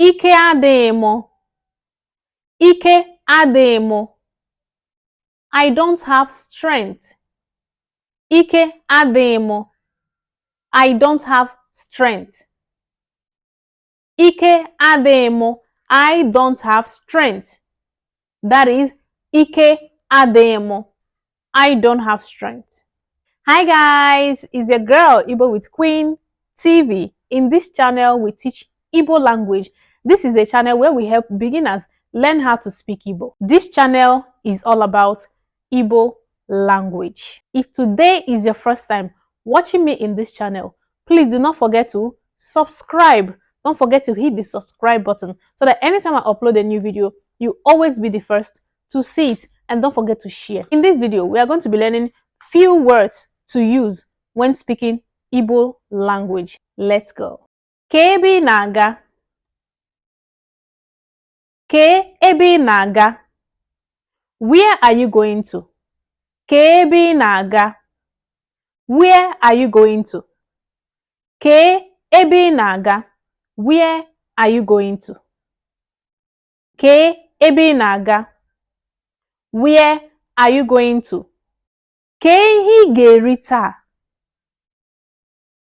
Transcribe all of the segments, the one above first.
Ike adịghị m. Ike adịghị m. I don't have strength. Ike adịghị m. I don't have strength. Ike adịghị m. I don't have strength. That is, ike adịghị m. I don't have strength. Hi guys, it's your girl Igbo with Queen TV. In this channel, we teach Igbo language. This is a channel where we help beginners learn how to speak Igbo. This channel is all about Igbo language. If today is your first time watching me in this channel, please do not forget to subscribe. Don't forget to hit the subscribe button so that anytime I upload a new video, you always be the first to see it, and don't forget to share. In this video, we are going to be learning few words to use when speaking Igbo language. Let's go. Kee ebe ị na-aga? Kee ebe ị na-aga? Where are you going to? Kee ebe ị na-aga? Where are you going to? Kee ebe ị na-aga? Where are you going to? Kee ebe ị na-aga? Where are you going to? Kee ihe ị ga-eri taa?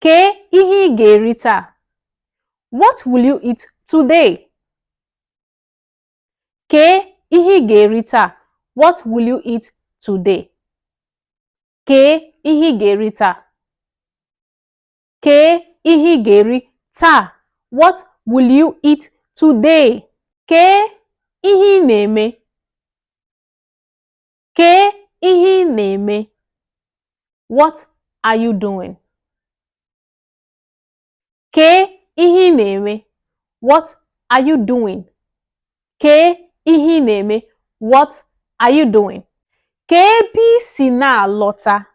Kee ihe ị ga-eri taa? What will you eat today? Kee ihe ị ga-eri taa? What will you eat today? Kee ihe ị ga-eri taa? Kee ihe ị ga-eri taa? What will you eat today? Kee ihe ị na-eme? Kee ihe ị na-eme? What are you doing? Kee ihe ị na-eme? What are you doing? Kee ihe ị na-eme? What are you doing? Kee ebe i si na-alọta?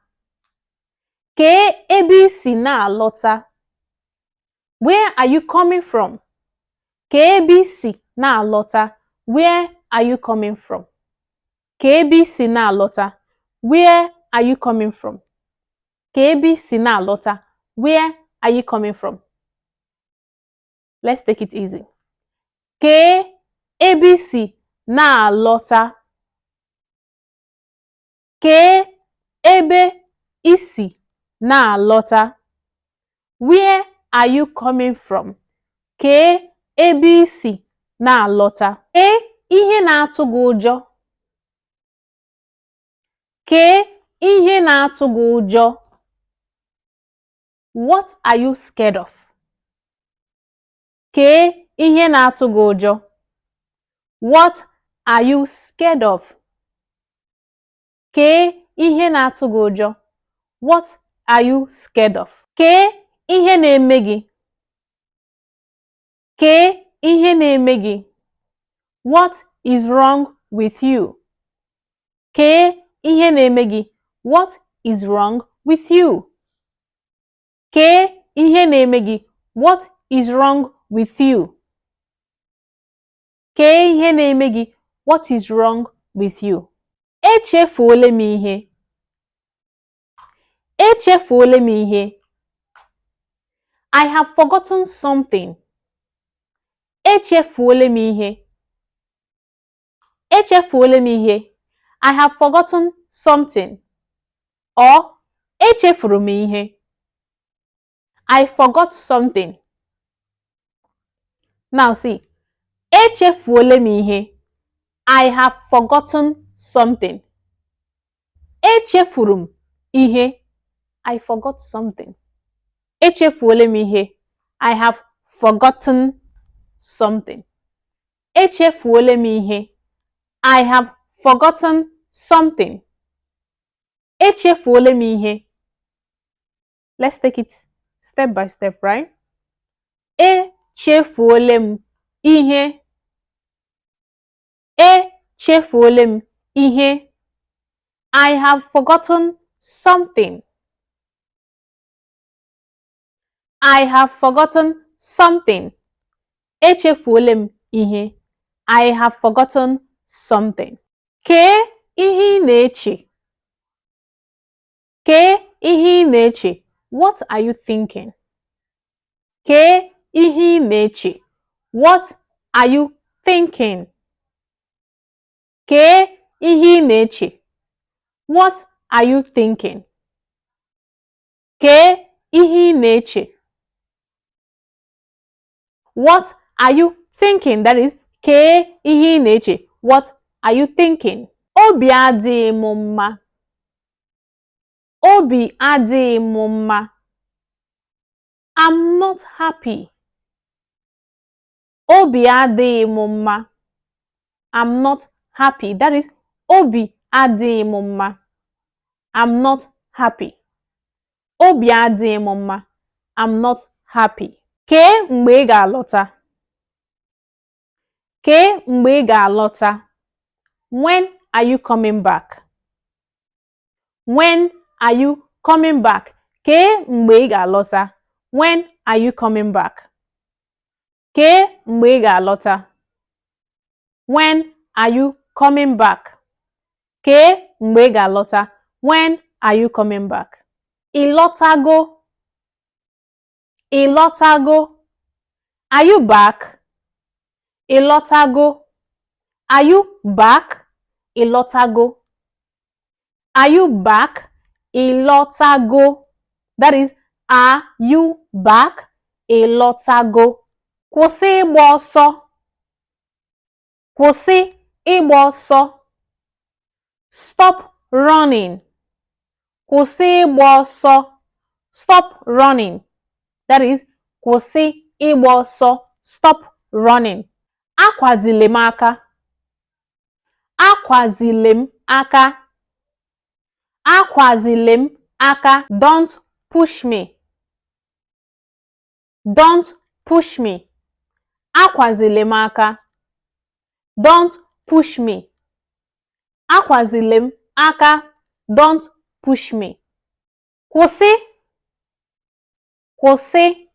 Kee ebe i si na-alọta? Where are you coming from? Kee ebe i si na-alọta? Where are you coming from? Kee ebe i si na-alọta? Where are you coming from? Kee ebe i si na-alọta? Where are you coming from? Let's take it easy. Kee ebe i si na-alọta? Kee ebe i si na-alọta? Where are you coming from? Kee ebe i si na-alọta? Kee ihe na-atụ gị ụjọ? Kee ihe na-atụ gị ụjọ? What are you scared of? Kee ihe na-atụ gị ụjọ? What are you scared of? Kee ihe na-atụ gị ụjọ? What are you scared of? Kee ihe na-eme gị? Kee ihe na-eme gị? What is wrong with you? Kee ihe na-eme gị? What is wrong with you? Kee ihe na-eme gị? What is wrong with you? Kee ihe na-eme gị? What is wrong with you? Echefuola m ihe. Echefuola m ihe. I have forgotten something. Echefuola m ihe. Echefuola m ihe. I have forgotten something. Or echefuru m ihe. I forgot something. Now see, echefuola m ihe. I have forgotten something. Echefuru m ihe. I forgot something. Echefuola m ihe. I have forgotten something. Echefuola m ihe. I have forgotten something. Echefuola m ihe. Let's take it step by step, right? Echefuola m ihe. Echefuola m ihe. I have forgotten something. I have forgotten something. Echefuola m ihe. I have forgotten something. Kee ihe ị na-eche? Kee ihe ị na-eche? What are you thinking? Kee ihe ị na-eche? What are you thinking? Kee ihe ị na-eche? What are you thinking? Kee ihe ị na-eche? What are you thinking? That is, kee ihe ị na-eche? What are you thinking? Obi adịghị m mma. Obi adịghị m mma. I'm not happy. Obi adịghị m mma. I'm not happy. That is, obi adịghị m mma. I'm not happy. Obi adịghị m mma. I'm not happy. Kee mgbe ị ga-alọta? Kee mgbe ị ga-alọta? When are you coming back? When are you coming back? Kee mgbe ị ga-alọta? When are you coming back? Kee mgbe ị ga-alọta? When are you coming back? Kee mgbe ị ga-alọta? When are you coming back? Ị lọtago? Ị lọtago? Are you back? Ị lọtago? Are you back? Ị lọtago? Are you back? Ị lọtago? That is, are you back? Ị lọtago? Kwụsị ịgba ọsọ. Kwụsị ịgba ọsọ. Stop running. Kwụsị ịgba ọsọ. Stop running. That is, kwụsị ịgba ọsọ. Stop running. Akwazile m aka. Akwazile m aka. Akwazile m aka. Don't push me. Don't push me. Akwazile m aka. Don't push me. Akwazile m aka. Don't push me. Kwụsị. Kwụsị.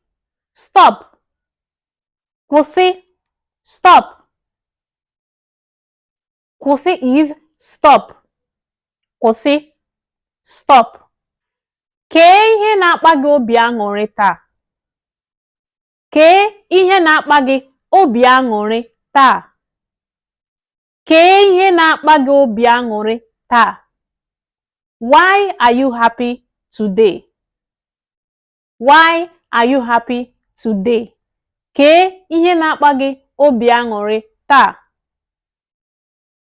Stop. Kwụsị. Stop. Kwụsị is stop. Kwụsị. Stop. Kee ihe na-akpa gị obi aṅụrị taa? Kee ihe na-akpa gị obi aṅụrị taa? Kee ihe na-akpa gị obi aṅụrị taa? Why are you happy today? Why are you happy today? Kee ihe na-akpa gị obi aṅụrị taa?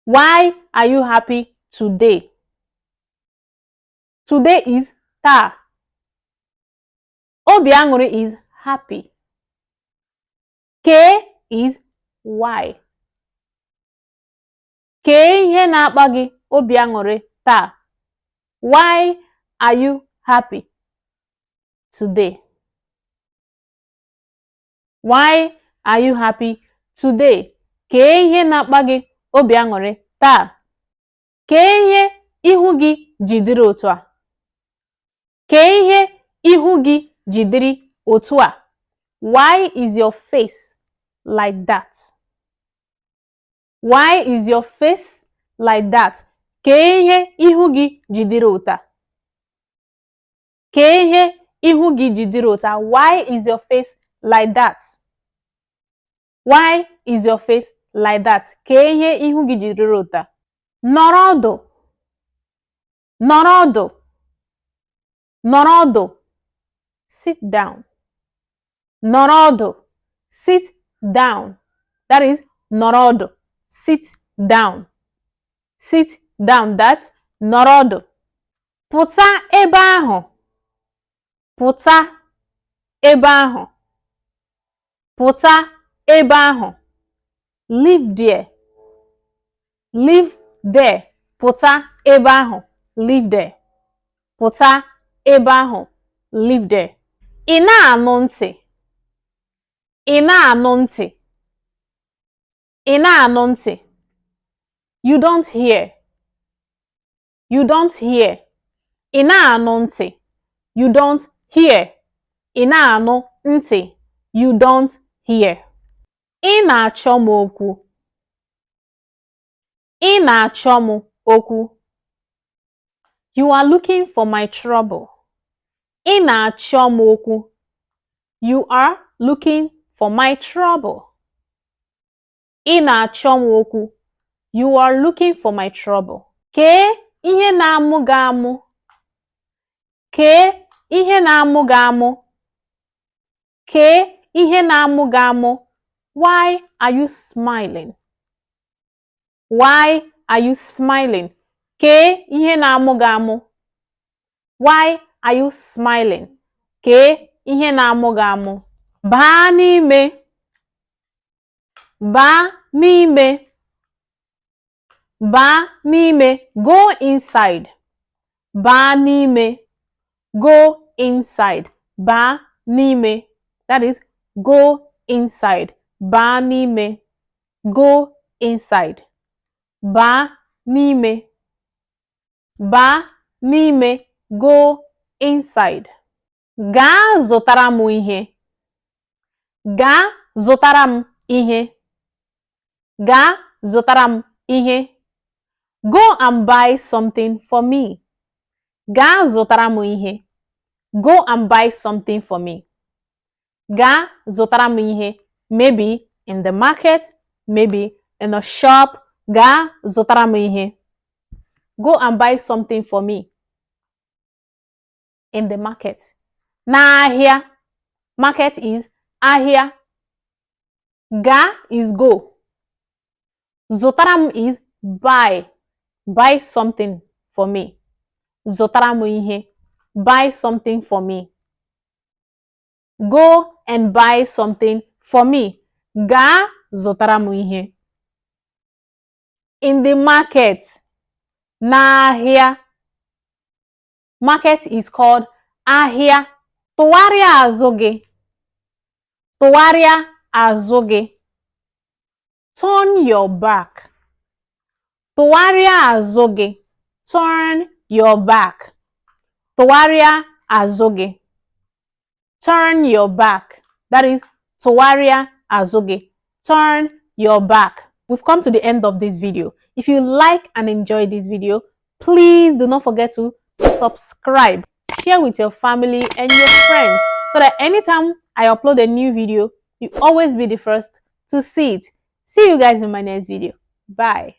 Why are you happy today? Today is taa. Obi aṅụrị is happy. Kee is why. Kee ihe na-akpa gị obi aṅụrị taa? Why are you happy today? Why are you happy today? Kee ihe na-akpa gị obi aṅụrị taa? Kee ihe ihu gị ji dịrị otu a? Kee ihe ihu gị ji dịrị otu a? Why is your face like that? Why is your face like that? Kee ihe ihu gị ji dịrị otu a? Kee ihe ihu gị ji dịrị otu a? Why is your face like that? Why is your face like that? Kee ihe ihu gị ji dịrị otu a? Nọrọ ọdụ. Nọrọ ọdụ. Nọrọ ọdụ. Sit down. Nọrọ ọdụ. Sit down. That is, nọrọ ọdụ. Sit down. Sit down. That's nọrọ ọdụ. Pụta ebe ahụ. Pụta ebe ahụ. Pụta ebe ahụ. Leave there. Leave there. Pụta ebe ahụ. Leave there. Pụta ebe ahụ. Leave there. Ị na-anụ ntị? Ị na-anụ ntị? Ị na-anụ ntị? You don't hear. You don't hear. Ị na-anụ ntị? You don't hear. Ị na-anụ ntị? You don't hear. Ị na-achọ m okwu. Ị na-achọ m okwu. You are looking for my trouble. Ị na-achọ m okwu. You are looking for my trouble. Ị na-achọ m okwu. You are looking for my trouble. Kee ihe na-amụ gị amụ. Kee ihe na-amụ gị amụ. Kee ihe na-amụ gị amụ. Why are you smiling? Why are you smiling? Kee ihe na-amụ gị amụ. Why are you smiling? Kee ihe na-amụ gị amụ. Baa n'ime. Baa n'ime. Baa n'ime. Go inside. Baa n'ime. Go inside. Baa n'ime. That is, go inside. Baa n'ime. Go inside. Baa n'ime. Baa n'ime. Go inside. Gaa zụtara m ihe. Gaa zụtara m ihe. Gaa zụtara m ihe. Go and buy something for me. Gaa zụtara m ihe. Go and buy something for me. Gaa zụtara m ihe. Maybe in the market, maybe in a shop. Gaa zụtara m ihe. Go and buy something for me in the market. N'ahịa. Market is ahịa. Gaa is go. Zụtara m is buy. Buy something for me. Zụtara m ihe. Buy something for me. Go and buy something for me. Gaa zụtara m ihe. In the market. N'ahịa. Market is called ahịa. Tụgharịa azụ gị. Tụgharịa azụ gị. Turn your back. Tụgharịa azụ gị. Turn your back. Tụgharịa azụ gị. Turn your back. That is, tụgharịa azụ gị. Turn your back. We've come to the end of this video. If you like and enjoy this video, please do not forget to subscribe, share with your family and your friends so that anytime I upload a new video, you always be the first to see it. See you guys in my next video. Bye.